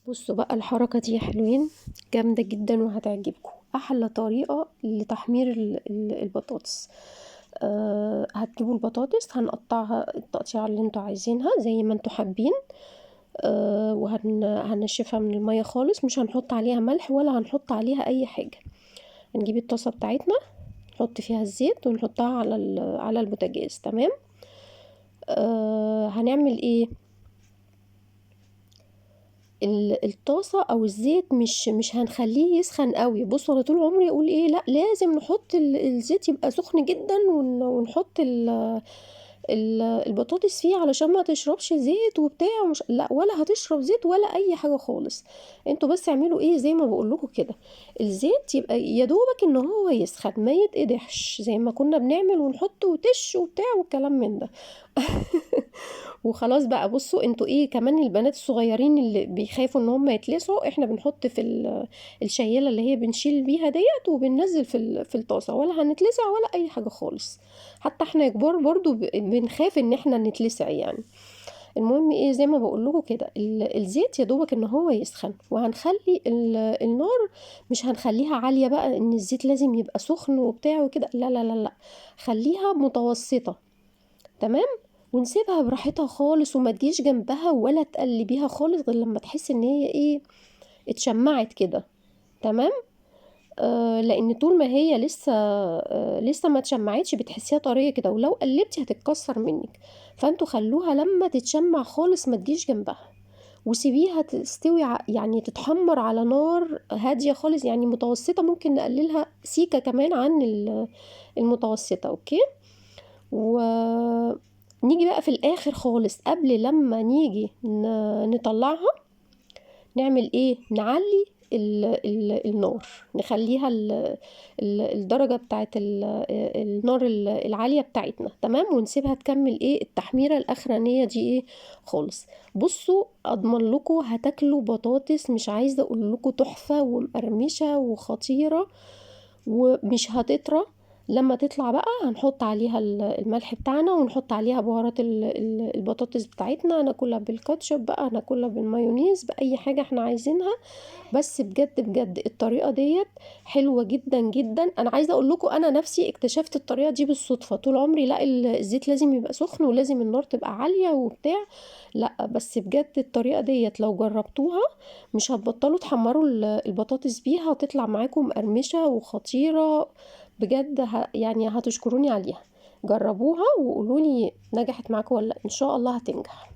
بصوا بقى الحركة دي يا حلوين جامدة جدا وهتعجبكم. احلى طريقة لتحمير البطاطس. هتجيبوا البطاطس، هنقطعها التقطيعة اللي انتوا عايزينها زي ما انتوا حابين، وهنشفها من المية خالص، مش هنحط عليها ملح ولا هنحط عليها اي حاجة. هنجيب الطاسة بتاعتنا نحط فيها الزيت ونحطها على البوتاجاز. تمام. هنعمل ايه؟ الطاسة او الزيت مش هنخليه يسخن قوي. بصوا انا طول عمري اقول ايه، لا لازم نحط الزيت يبقى سخن جدا ونحط البطاطس فيه علشان ما تشربش زيت وبتاع ومش، لا ولا هتشرب زيت ولا اي حاجة خالص. انتوا بس اعملوا ايه زي ما بقول لكم كده، الزيت يبقى يا دوبك ان هو يسخن ما يتقدحش زي ما كنا بنعمل ونحط وتش وبتاع والكلام من ده. وخلاص بقى. بصوا انتوا ايه كمان البنات الصغيرين اللي بيخافوا ان هم يتلسعوا، احنا بنحط في الشيله اللي هي بنشيل بيها ديت وبننزل في الطاسه، ولا هنتلسع ولا اي حاجة خالص. حتى احنا كبار برضو بنخاف ان احنا نتلسع. المهم ايه زي ما بقول لكم كده، الزيت يا دوبك ان هو يسخن، وهنخلي النار مش هنخليها عالية بقى ان الزيت لازم يبقى سخن وبتاع وكده، لا لا لا لا، خليها متوسطه. تمام. ونسيبها براحتها خالص وما تجيش جنبها ولا تقلبيها خالص غير لما تحس ان هي ايه اتشمعت كده. تمام. لان طول ما هي لسه ما اتشمعتش بتحسيها طرية كده، ولو قلبتي هتتكسر منك. فانتوا خلوها لما تتشمع خالص ما تجيش جنبها، وسيبيها تستوي يعني تتحمر على نار هادية خالص، يعني متوسطه، ممكن نقللها سيكه كمان عن المتوسطة. okay. و نيجي بقى في الاخر خالص قبل لما نيجي نطلعها نعمل ايه؟ نعلي النار، نخليها الدرجة بتاعت النار العالية بتاعتنا. تمام. ونسيبها تكمل ايه التحميرة الاخرانية دي ايه خالص. بصوا اضمن لكم هتاكلوا بطاطس مش عايزة اقول لكم تحفة ومقرمشة وخطيرة ومش هتطرى. لما تطلع بقى هنحط عليها الملح بتاعنا، ونحط عليها بهارات البطاطس بتاعتنا، ناكلها بالكاتشب بقى، ناكلها بالمايونيز، بأي حاجة احنا عايزينها. بس بجد بجد الطريقة ديت حلوة جدا جدا. انا عايزة اقول لكم انا نفسي اكتشفت الطريقة دي بالصدفة. طول عمري لا الزيت لازم يبقى سخن ولازم النار تبقى عالية وبتاع، لا بس بجد الطريقة ديت لو جربتوها مش هتبطلوا تحمروا البطاطس بيها، هتطلع معاكم مقرمشة وخطيرة بجد. هتشكروني عليها. جربوها وقولولي نجحت معاكم ولا لا، ان شاء الله هتنجح.